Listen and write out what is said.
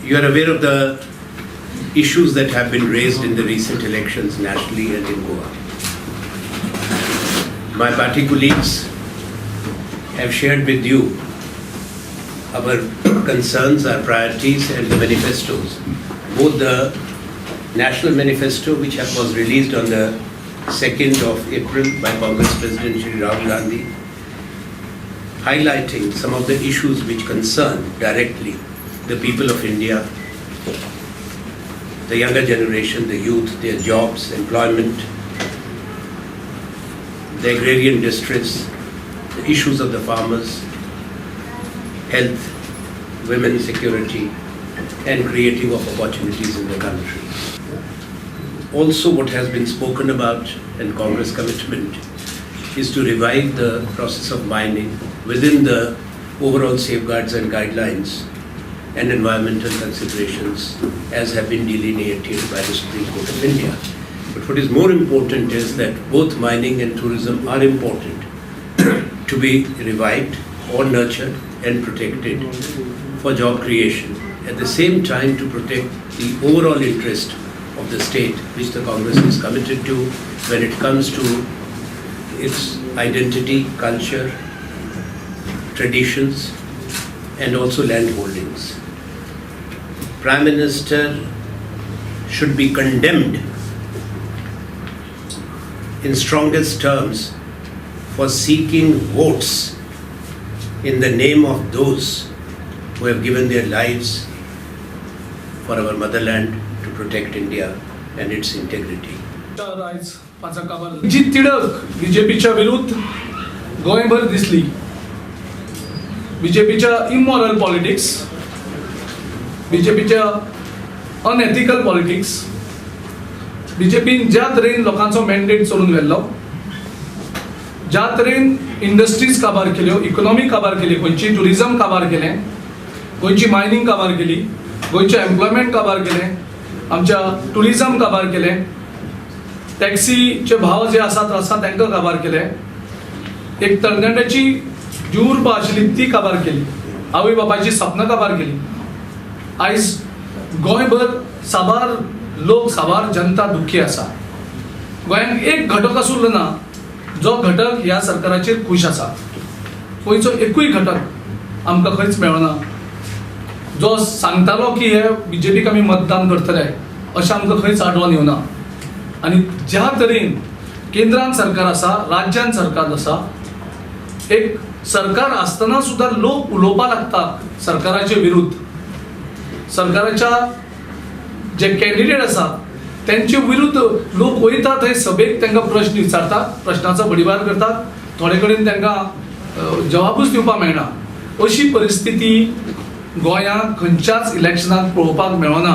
You are aware of the issues that have been raised in the recent elections nationally and in Goa. My party colleagues have shared with you our concerns, our priorities, and the manifestos. Both the national manifesto, which was released on the 2nd of April by Congress President Shri Rahul Gandhi, highlighting some of the issues which concern directly the people of India, the younger generation, the youth, their jobs, employment, the agrarian distress, the issues of the farmers, health, women's security, and creating of opportunities in the country. Also, what has been spoken about and Congress commitment is to revive the process of mining within the overall safeguards and guidelines and environmental considerations as have been delineated by the Supreme Court of India. But what is more important is that both mining and tourism are important to be revived or nurtured and protected for job creation. At the same time, to protect the overall interest of the state, which the Congress is committed to when it comes to its identity, culture, traditions, and also land holdings. Prime Minister should be condemned in strongest terms for seeking votes in the name of those who have given their lives for our motherland, to protect India and its integrity. आयज पांचांक काबार जी तिडक बीजेपीच्या विरुद्ध गोंयभर दिसली, बीजेपीच्या immoral politics, बीजेपीच्या unethical politics, बीजेपीन ज्या तरेन लोकांचो मॅन्डेट चोरून व्हेल्लो, ज्या तरेन इंडस्ट्रीज काबार केल्यो, इकॉनॉमी काबार केली, गोंयची ट्युरिजम काबार केलें, गोंयची मायनींग काबार केली, गोंयचें एम्प्लॉयमेंट काबार केलें, आमच्या ट्युरिजम काबार केलें, टॅक्सीचे भाव जे आसात आसा तांकां काबार केले, एक तरणाट्याची जी उर्बा आशिल्ली ती काबार केली, आवय बापायची सपनां काबार केली. आयज गोंयभर साबार लोक, साबार जनता दुख्खी आसा. गोंयांत एक घटक आसूं ना जो घटक ह्या सरकाराचेर खूश आसा. गोंयचो एकूय घटक आमकां खंयच मेळना जो सांगतालो की हे बीजेपीक आमी मतदान करतले, अशें आमकां खंयच आडवान येवना. आनी ज्या तरेन केंद्रान सरकार आसा, राज्यान सरकार आसा, एक सरकार आसतना सुद्दां लोक उलोवपाक लागता सरकाराचे विरुद्ध. सरकाराच्या जे कॅन्डिडेट आसा तेंचे विरुद्ध लोक वयता थंय सभेक, तांकां प्रश्न विचारतात, प्रश्नाचो बडीभार करतात, थोडे कडेन तांकां जवाबूच दिवपाक मेळना. अशी परिस्थिती गोंयांत खंयच्याच इलेक्शनाक पळोवपाक मेळना.